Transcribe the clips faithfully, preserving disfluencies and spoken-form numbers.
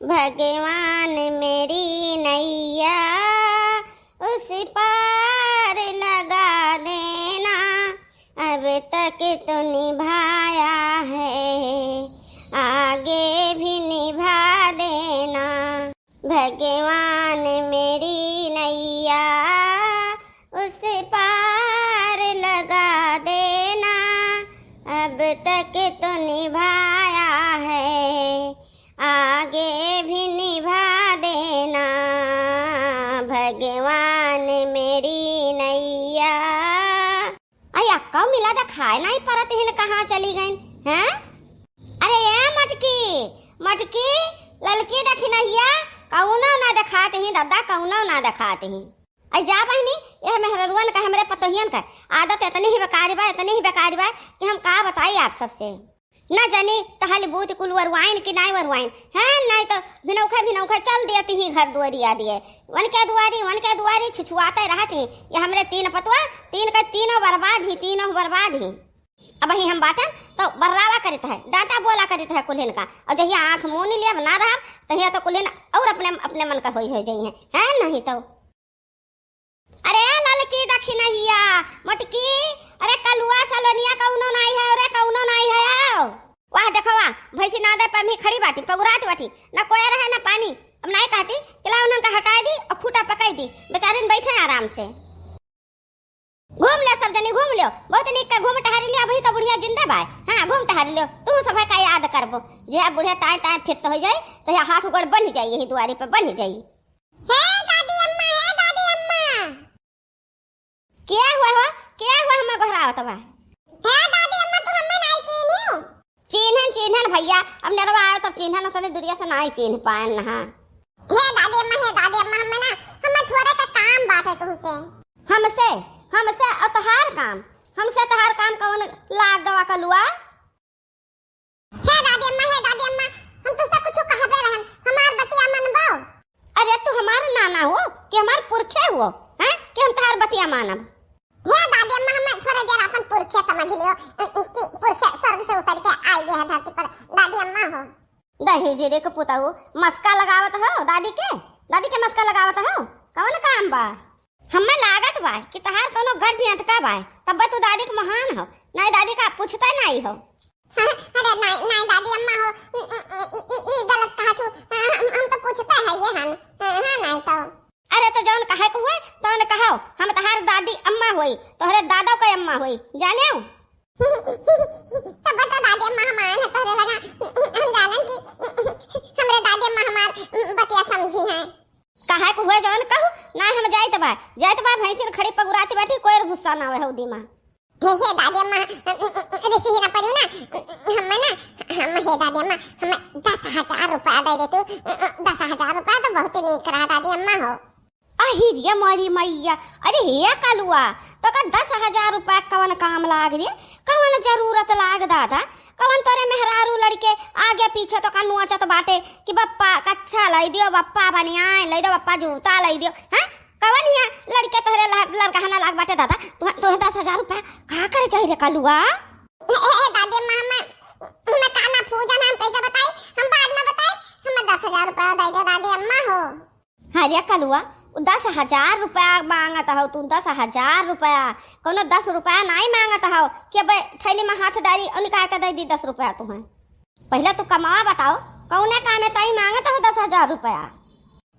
भगवान मेरी नैया उस पार लगा देना, अब तक तो निभाया है, आगे भी निभा देना। भगवान मेरी नैया उस पार लगा देना, अब तक तो निभाया है, आगे भी निभा देना, भगवान मेरी नैया। अई अक्का मिला देखाए नाई परत हिन, कहाँ चली गइन, हैं? अरे ए मटकी, मटकी, ललकी दखिनहिया, कउनो ना देखात ही दादा, कउनो ना देखात ही। अई जा बहिनी, यह मेहररुअन का, हमरे पतोहियन का आदत एतनी ही बेकारी बा, एतनी ही बेकारी बा कि हम का बताई आप सबसे। ना जानी तहली बूत कुल वरुआइन कि नाई वरुआइन, हैं? नाई तो भिनौखे भिनौखे चल दियत ही घर दुआरी आ दिए, वनके दुआरी, वनके दुआरी छुछुआते रहत ही। ये हमरे तीन पतुआ, तीन के तीनों बर्बाद ही, तीनों बर्बाद ही। अबहीं हम बाटन तो बर्रावा करित है, डांटा बोला करित है कुल्हिन का, और जहिया आँख मून लेब ना रहब, तहिया तो कुल्हिन और अपने, अपने मन का होई, होई जइहैं, हैं? नहीं तो। अरे ललकी दखिनहिया, मोटकी, अरे कलुआ सलोनिया कउनो नाई है, अरे कउनो नाई है, आओ। वाह देखो वाह, भैंसी नादे पे भी खड़ी बाटी, पगुरात बाटी, ना कोयर है ना पानी। अब नाई कहती कि लाओ उन्हन का हटाई दी और खूटा पकाई दी, बेचारिन बैठे आराम से। घूम ले सब जनी, घूम लियो, बहुत नीक का घूम टहरी लियो, अबहीं तो बुढ़िया जिंदा बाय। हाँ, घूम टहरी लियो, तू सब का याद करबो, जे अब बुढ़िया टाइम टाइम फिरत हो जाई, तो यह हाथ गोड़ बन जाई, यही दुआरी पे बन जाई। हे दादी अम्मा, हे दादी अम्मा। क्या हुआ हो, क्या हुआ, हमें गोहरावत बा? हे दादी अम्मा, तू हमें नाई चीन्हियो? चीन्हन, चीन्हन भैया, अब नेरवा आयो तब चीन्हन, उतने दुरिया से नाई चीन्ह पाएन नहा। हे दादी अम्मा, हे दादी अम्मा, हमें ना, हमें थोड़े का काम बात है तुमसे। हमसे, हमसे और तोहार काम, हमसे तोहार काम कौन लाग गवा कलुआ? हे दादी अम्मा, हे दादी अम्मा, हम तुमसे कुछ कहबे रहन, हमार बतिया मनबो? अरे तू हमार नाना हो कि हमार पुरखे हो, हैं, कि हम तोहार बतिया मानब? हे दादी अम्मा, हमें थोड़े देर अपन पुरखे समझ लियो, कि पुरखे स्वर्ग से उतर के आए गए हैं धरती पर, दादी अम्मा हो। दही जीरे के पुताऊ मस्का लगावत हो दादी के, दादी के मस्का लगावत हो, कौन काम बा? हमें लागत बा कि तहार कौनो गर्ज अटका बा, तब तू दादी के महान हो, नाई दादी का पूछते नाई हो। अरे नाई, नाई दादी अम्मा हो, ई, ई, ई, ई, ई गलत कहा तू, हम, हम तो पूछते है ये हन, हाँ, हाँ, नाई तो। अरे तो जौन कहे को हुए, तौन कहो, हम तहार दादी अम्मा होई, तोहरे दादा के अम्मा होई, जाने हो? तब तो दादी अम्मा हम आए हैं तोहरे लगा, हम जानन कि हमरे दादी अम्मा हमार बतिया समझी हैं। कहे को हुए जौन कहू, ना हम जाइत बा, जाइत बा, भैंसिन खड़ी पगुराती बाटी, कोई गुस्सा ना होए हौदी माँ। हे, हे दादी अम्मा, रिसी ही ना पड़ी ना, हम ना, हम, हे दादी अम्मा, हम दस हजार रुपया दे दे तू, दस हजार रुपया तो बहुत ही नीक रहा दादी अम्मा हो। अही रे मोरी मैया, अरे हे कलुआ, तोका दस हजार रुपया कवन काम लाग रे, कवन जरूरत लाग दादा, कवन तोरे मेहरारू लड़के आगे पीछे तोका नोचत बाटे कि बप्पा कच्छा लाई दियो, बप्पा बनियान लाई दियो, बप्पा जूता लाई दियो, हैं? कवन हिया लड़के तोहरे ला-, लड़कहना लाग बाटे दादा, तुह-, तुहे दस हजार रुपया का करे चाहिए रे कलुआ? ए, ए, दादी अम्मा, हमें, हमें का ना पूजन, हम कैसे बताई, हम बाद में बताई, हमें दस हजार रुपया दे दे दादी अम्मा हो। अरे कलुआ, उ दस हजार रुपया मांगत हो तू, दस हजार रुपया, कौनो दस रुपया नाई मांगत हो कि अब थैली में हाथ डाली और निकाल के दे दी दस रुपया तुम्हें। पहले तू कमावा बताओ, कौने कामे ताई मांगत हो दस हजार रुपया?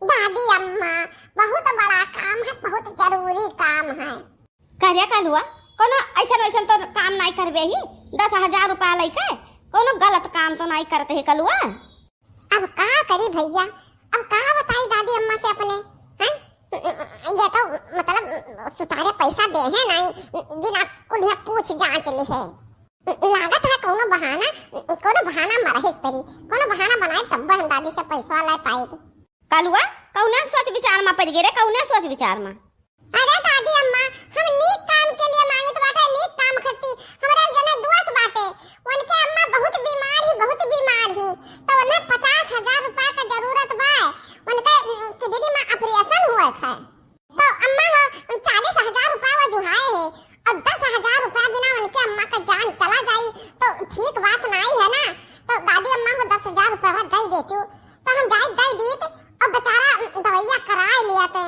दादी अम्मा, बहुत बड़ा काम है, बहुत जरूरी काम है। करे कलुआ, कौनो ऐसन वैसन तो काम नाई करबे ही, दस हजार रुपया लेके कौनो गलत काम तो नाई करते ही कलुआ। अब का करी भैया, अब का बताई दादी अम्मा से अपने, हैं? ये तो मतलब सुतारे पैसा दे है नाई, बिना कुल्हिया पूछ जांच ली है। लागत है कौनो बहाना, कौनो बहाना मरहे के परी, कौनो बहाना बनाए तब हम दादी से पैसा ला पाएब। कलुआ, कौने सोच विचार में पड़ गए रे, कौने सोच विचार में? अरे दादी अम्मा, हम नीक काम के लिए मांगत बाटे, नीक काम खातिर। हमरा जने दोस्त बाटे, उनके अम्मा बहुत बीमार ही, बहुत बीमार ही, तो उन्हें पचास हजार रुपया का जरूरत बा। उनका, उम, किडनी में ऑपरेशन हुआ है, तो अम्मा हो चालीस हजार रुपया वो जुहाए है, और दस हजार रुपया बिना उनके अम्मा का जान चला जाई तो ठीक बात नाई है ना। तो दादी अम्मा हो दस हजार रुपया दे देती, तो हम जाए या ते।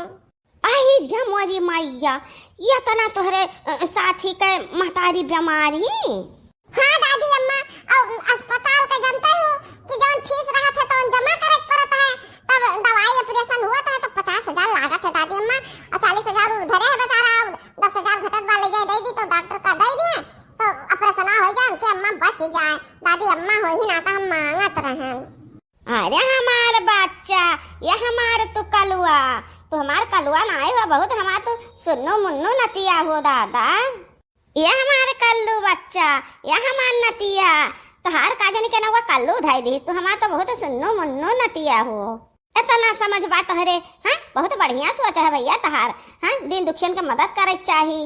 आई रे मोरी मैया, ये तना तोहरे, अ, साथी के महतारी बीमारी? हाँ दादी अम्मा, अब अस्पताल के जानते हो कि जौन फीस रहत है तौन जमा करे के पड़त है, तब दवाई ऑपरेशन हुआ तो है तो पचास हजार लागत है दादी अम्मा, और चालीस हजार उधरे है बेचारा, अब दस हजार घटत बा, ले जाए दे दी तो डॉक्टर का दे दिए तो ऑपरेशन हो जाए, उनके अम्मा बच जाए। दादी अम्मा हो ही ना तो हम मांगत रहन। अरे हमार बच्चा, ये हमार तू कलुआ, तू हमार कलुआ नाई हो, बहुत हमार तू सुन्नू मुन्नू नतिया हो दादा। ये हमार कल्लू बच्चा, ये हमार नतिया, तोहार का जानी के नौवा कल्लू धई दी, तू हमार तो बहुत सुन्नू मुन्नू नतिया हो। इतना समझ बा तोहरे, हाँ, बहुत बढ़िया सोच है भैया तोहार, हाँ, दीन दुखियन के मदद करे के चाही।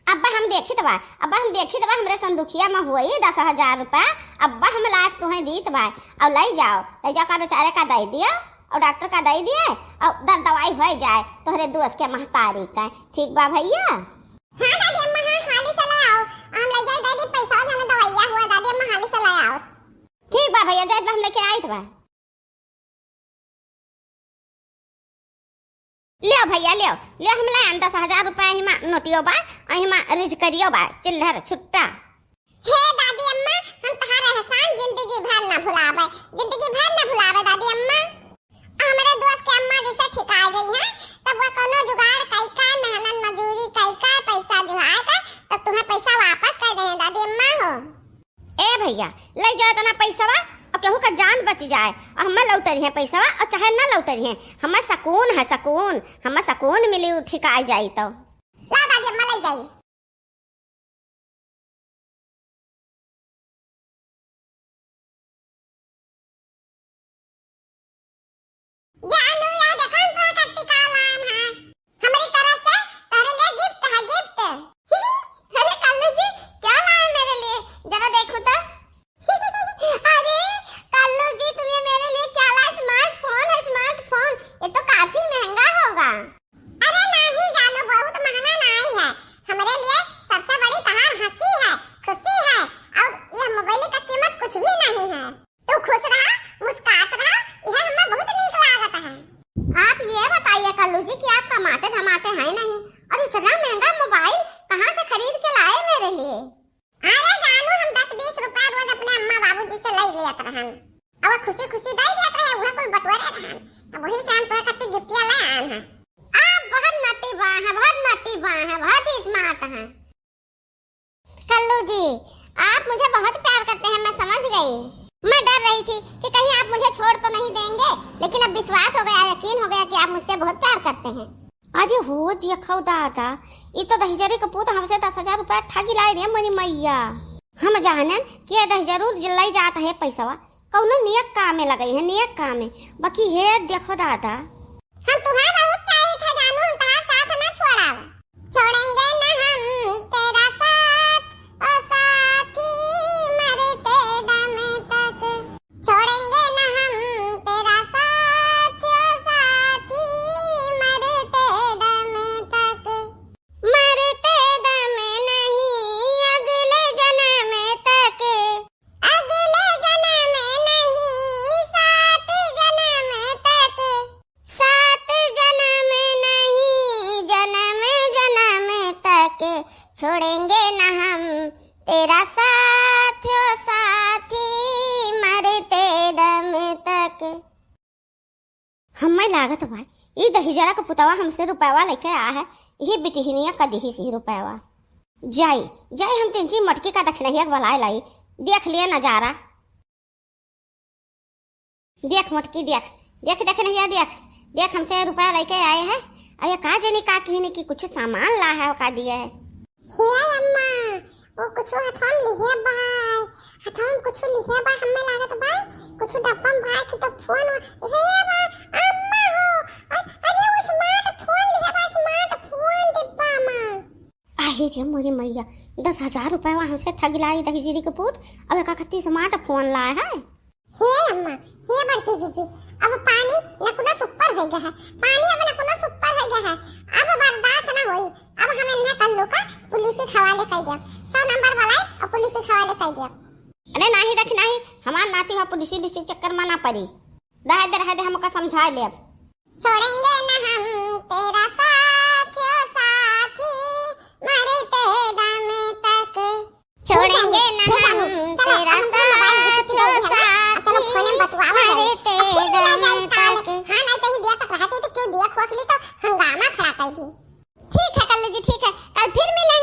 अब्बा हम देखित बा, अब्बा हम देखित बा, हमरे संदुखिया में होई दस हजार रुपया, अब्बा हम लायक तुहें दीत बा, और लई जाओ, लई जाओ का बेचारे का दई दियो, और डॉक्टर का दई दिए, और दर दवाई होई जाए तोहरे दोस्त के महतारी का, ठीक बा भैया? हाँ दादी अम्मा, हाँ, हाली से ले आओ, हम ले जाए दादी पैसा, जाने दवाइया हुआ, दादी अम्मा हाली से ले आओ। ठीक बा भैया, जाए बा हम लेके आइत बा। लियो भैया, लियो, लियो, हम लायन दस हजार रुपया, हिमा नोटियो बा, और हिमा रिजकरियो बा, चिल्लर छुट्टा। हे दादी अम्मा, हम तहार एहसान जिंदगी भर ना भुलावे, जिंदगी भर ना भुलावे दादी अम्मा। हमरे दोस्त के अम्मा जैसे ठिकाए गई हैं, तब वो कोनो जुगाड़ कई का, मेहनत मजूरी कई का, पैसा जुहाए का, तब तुम्हें पैसा वापस कर दे दादी अम्मा हो। ए भैया, ले जाओ इतना पैसवा और केहू का जान बच जाए और हमें लौट रही है पैसवा और चाहे ना लौट रही है, हमें सुकून है, सुकून, हमें सुकून मिली, उ ठिकाई जाई तो। ला दादी अम्मा ले जाई। जानू, या देखा हम तोहरे खातिर का लायन है। हमरी तरफ से तोहरे लिए गिफ्ट है, गिफ्ट। अरे कल्लू जी, क्या लाए मेरे लिए? जरा देखो तो। अरे कल्लू जी, तुम ये मेरे लिए क्या लाए? स्मार्टफोन है, स्मार्टफोन। ये तो काफी महंगा होगा। अरे नहीं जानू, बहुत महंगा नहीं है। हमरे लिए सबसे बड़ी तहार हंसी है, खुशी है, और यह मोबाइल का कीमत कुछ भी नहीं है। तू खुश रहा, मुस्कात रहा, यह हमें बहुत नीक लागत है। आप ये बताइए कल्लू जी कि आप कमाते धमाते हैं नहीं, और इतना महंगा मोबाइल कहाँ से खरीद के लाए मेरे लिए? अरे जानू, हम दस बीस रुपया रोज अपने अम्मा बाबूजी से ले लेत रहन, और वो खुशी खुशी दे देत रहे, वह कुल बटोरे रहन, तो वही से हम तोहरे खातिर गिफ्टिया ले आन हैं। आप बहुत नटी बा हैं, बहुत नटी बा हैं, बहुत ही स्मार्ट हैं। कल्लू जी, आप मुझे बहुत प्यार करते हैं, मैं समझ गई। मैं डर रही थी कि कहीं आप मुझे छोड़ तो नहीं देंगे, लेकिन अब विश्वास हो गया, यकीन हो गया कि आप मुझसे बहुत प्यार करते हैं। अरे हो देखो दादा, ई तो दहिजरी के पूत हमसे दस हजार रुपया ठगी लाई रे मोरी मैया। हम जानन कि ये दहिजरू लई जात है पैसवा, कौनो नियत कामे लगई है, नियत कामे। बाकी हे देखो दादा। हम तुम्हें बहुत चाहित है जानू, हम तुम्हारा साथ ना छोड़ब। छोड़ेंगे ना हम तेरा साथ, ओ साथी, मरते दम तक। छोड़ेंगे ना हम तेरा साथ, ओ साथी, मरते दम तक। मरते दम नहीं, अगले जन्म तक। अगले जन्म नहीं, सात जन्म तक। सात जन्म नहीं, जन्म जन्म तक। छोड़ेंगे ना हम तेरा साथ, ओ साथी, मरते दम तक। हम्मे लागत बा, ई दहिजरा के पुतवा हमसे रुपयवा लेके आ है, यही बिटिहनिया का दिही सी रुपयवा। जाई, जाई हम तिनची मटकी का दखिनहिया के बलाए लाई, देख लिए नजारा। देख मोटकी, देख, देख, देख नहिया, देख, देख, हमसे रुपया लेके आए हैं। अब ये का जानी का किहनी कि कुछ सामान ला है, का दिए है। हे अम्मा, वो कुछ हथवा में लिहे बा, हथवा में कुछ लिहे बा, हमें लागत बा, कुछ डब्बा में बा कि तो फोन, हे बा, अम्मा हो, अ-, अरे वो स्मार्ट फोन लिहे बा, स्मार्ट फोन डिब्बा में। अरे रे मोरी मैया, दस हजार रुपया हमसे ठग लाई दहिजरी के पूत, अब एका खातिर स्मार्ट फोन लाए है। हे अम्मा, हे बड़की जीजी, अब पानी नकुना सुपर हो गया है, पानी अब नकुना सुपर हो गया है, अब बर्दाश्त ना होई, अब हम इन्हें कल्लू का पुलिस के हवाले कर दिया, सौ नंबर वाला है और पुलिस के हवाले कर दिया। अरे नाही देख नाही, हमार नाती हो पुलिस उलिस के चक्कर में ना पड़ी, रहे दे, रहे दे, हम ओका समझा लेब। छोड़ेंगे ना हम छोड़ेंगे ना हम तेरा साथ, साथी, मरते दम तक। हाँ, नहीं तो ये दिया तक रहा चाहिए, तो क्यों दिया खोखली तो हंगामा खड़ा कर दी। ठीक है कल्लू जी, ठीक है, कल फिर मिले।